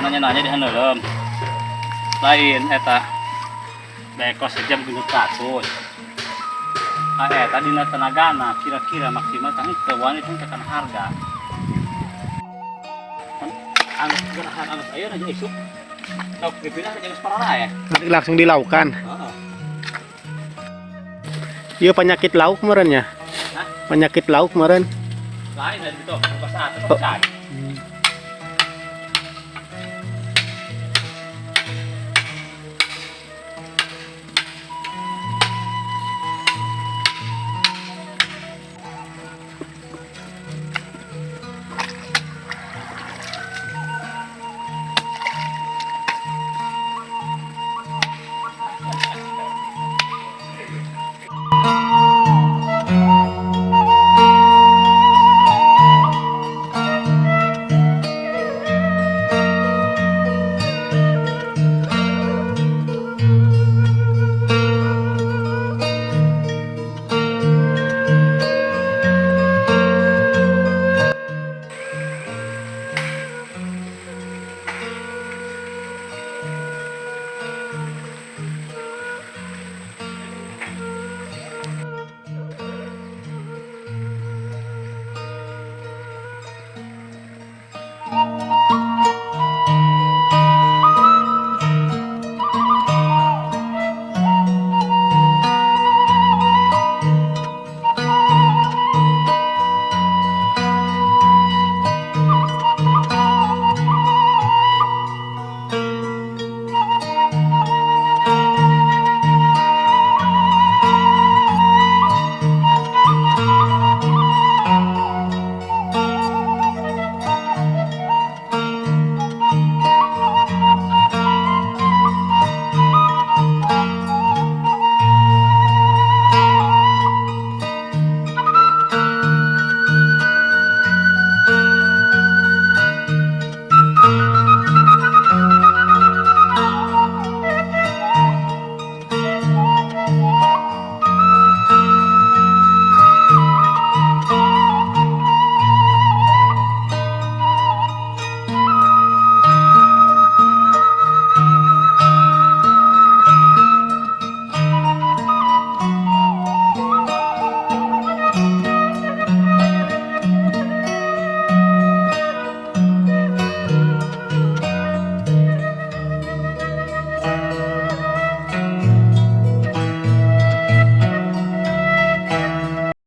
Nanya-nanya di haneuleum. Lain eta. Beko sejam 600. Ah, eta dina tenagana kira-kira maksimal tang teu wani teh kana harga. Anu gerahan anu ayeuna aja isuk. Lauk dipindah jeung parah ya. Nanti langsung dilaukan. Heeh. Iya, penyakit lauk meureun nya. Hah? Penyakit lauk meureun. Lain dari itu, pas atuh Oh. cai.